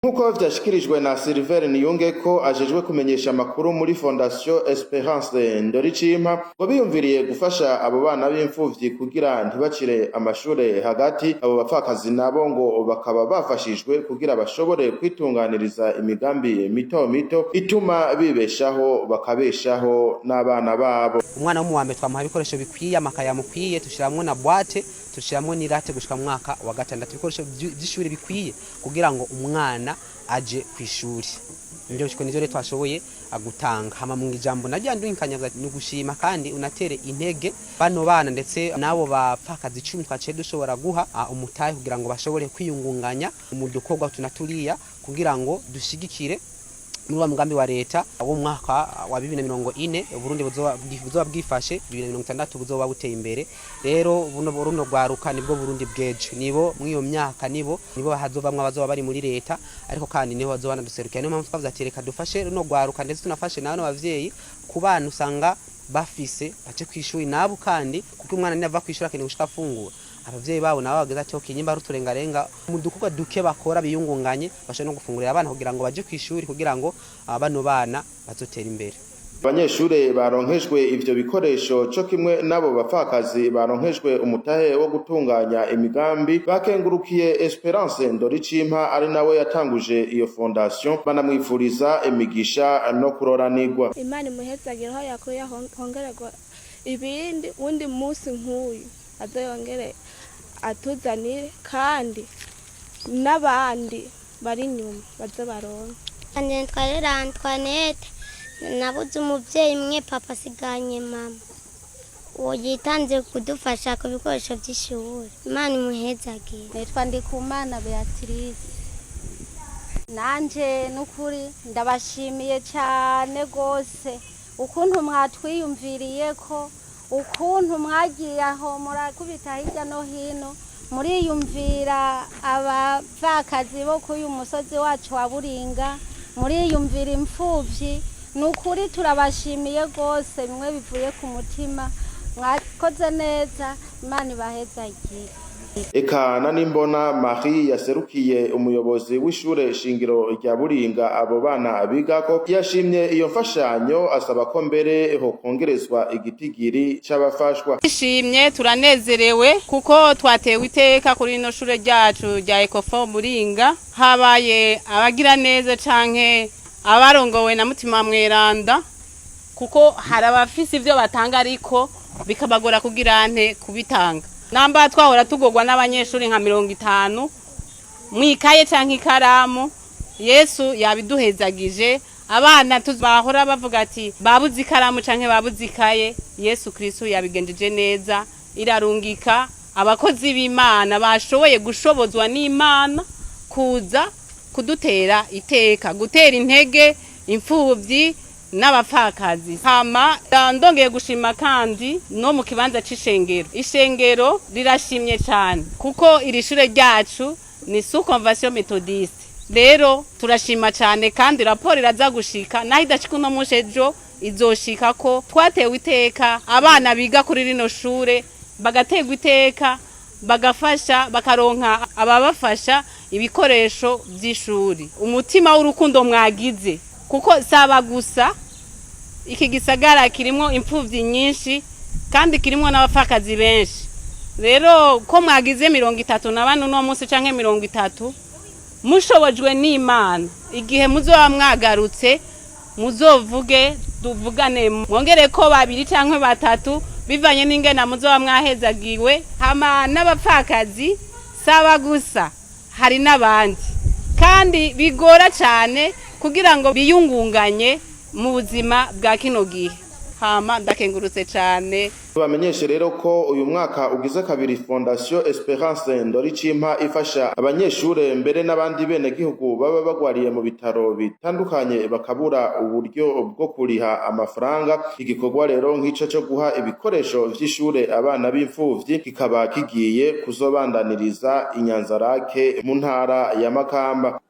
Nk'uko vyashikirijwe na Silver Niyungeko, ajejwe kumenyesha amakuru muri Fondation Esperance Ndoricimpa, ngo biyumviriye gufasha abo bana b'imfuvyi kugira ntibacire amashure hagati. Abo bapfakazi nabo ngo bakaba bafashijwe kugira bashobore kwitunganiriza imigambi mito mito ituma bibeshaho, bakabeshaho n'abana babo. Umwana wo mu wa mbere twamuha ibikoresho bikwiye, amakaye amukwiye, tushiramwo na boîte, tushiramwo n'irate gushika mu mwaka wa gatandatu, ibikoresho vy'ishuri bikwiye kugira ngo umwana aje kw'ishuri. Nivyo nivyo rero twashoboye gutanga. Hama mu ijambo naryo ndunkanya ni ugushima kandi unatere intege bano bana, ndetse n'abo bapfakazi 10 twaciye dushobora guha umutahe kugira ngo bashobore kwiyungunganya mu dukorwa tunaturiya, kugira ngo dushigikire muri wa mugambi wa leta w'umwaka wa 2040 Burundi buzoba bwifashe, 2060 buzoba buteye imbere. Rero buno runo rwaruka nibwo Burundi bw'ejo, nibo mw'iyo myaka nibo hazovamwo abazoba bari muri leta, ariko kandi niho bazoba banaduserukira. Niyo mpamvu twavuze ati reka dufashe runo rwaruka, ndetse tunafashe n'abano bavyeyi ku bana usanga bafise bace kw'ishuri nabo, kandi kuko umwana niava kw'ishuri akeneye gushika afungura, abavyeyi babo nabo bageze ati okay, nyimba ari uturengarenga mu dukorwa duke bakora biyungunganye, bashobora no gufungurira abana kugira ngo baje kw'ishuri, kugira ngo bano bana bazotera imbere. Abanyeshure baronkejwe ivyo bikoresho co kimwe n'abo bapfakazi baronkejwe umutahe wo gutunganya imigambi bakengurukiye Esperance Ndoricimpa, ari nawe yatanguje iyo fondation, banamwifuriza imigisha no kuroranirwa. Imana imuhezagire aho yakuye, hongererwa ibindi, wundi munsi nk'uyu azoyongere atuzanire, kandi n'abandi bari inyuma baze baronke. Nitwa Antoinette, nabuze umubyeyi umwe, papa asiganye mama. Uwo yitanze kudufasha ku bikoresho by'ishuri, Imana imuhezagire. Nitwa Ndikumana Beatrice. Nanje n'ukuri ndabashimiye cyane rwose ukuntu mwatwiyumviriye, ko ukuntu mwagiye aho murakubita hirya no hino muriyumvira abapfakazi bo kuri uyu musozi wacu wa Buringa, muriyumvira imfubyi. Ni ukuri turabashimiye rwose bimwe bivuye ku mutima. Mwakoze neza, Imana ibahezagire. Eka na Nimbona Marie, yaserukiye umuyobozi w'ishure shingiro rya Buringa abo bana bigako, yashimye iyo mfashanyo, asaba ko mbere hokongerezwa igitigiri c'abafashwa. Twishimye, turanezerewe kuko twatewe iteka kuri rino shure ryacu rya Ecofo Buringa. Habaye abagira neza canke abarongowe na Mutima Mweranda, kuko hari abafise ivyo batanga ariko bikabagora kugira nte kubitanga. Namba twahora tugorwa n'abanyeshuri nka 50 mwikaye canke ikaramu, Yesu yabiduhezagije. Abana bahora bavuga ati babuze ikaramu canke babuze ikaye, Yesu Kristo yabigenjeje neza, irarungika abakozi b'Imana bashoboye gushobozwa n'Imana kuza kudutera iteka, gutera intege imfuvyi n'abapfakazi. Hama ndongeye gushima kandi no mu kibanza c'ishengero. Ishengero rirashimye cyane kuko iri shure ryacu ni sous convention méthodiste. Rero turashima cyane, kandi raporo iraza gushika, naho idashika uno munsi, ejo izoshika, ko twatewe iteka, abana biga kuri rino shure bagaterwa iteka, bagafasha, bakaronka ababafasha ibikoresho by'ishuri. Umutima w'urukundo mwagize, kuko saba gusa iki gisagara kirimo imfuvyi nyinshi kandi kirimo n'abapfakazi benshi. Rero ko mwagize 34 uno munsi canke 30, mushobojwe n'Imana, igihe muzoba mwagarutse muzovuge tuvugane, mwongere ko babiri canke batatu bivanye n'ingena muzoba mwahezagiwe. Hama n'abapfakazi saba gusa, hari n'abandi kandi bigora cyane kugira ngo biyungunganye mu buzima bwa kino gihe. Hama ndakengurutse cyane. Tubamenyeshe rero ko uyu mwaka ugize kabiri Fondation Esperance Ndoricimpa ifasha abanyeshure mbere n'abandi bene gihugu baba bagwariye mu bitaro bitandukanye bakabura uburyo bwo kuriha amafaranga. Igikorwa rero nk'ico co guha ibikoresho vy'ishure abana b'imfuvyi kikaba kigiye kuzobandaniriza Inyanzarake mu ntara ya Makamba.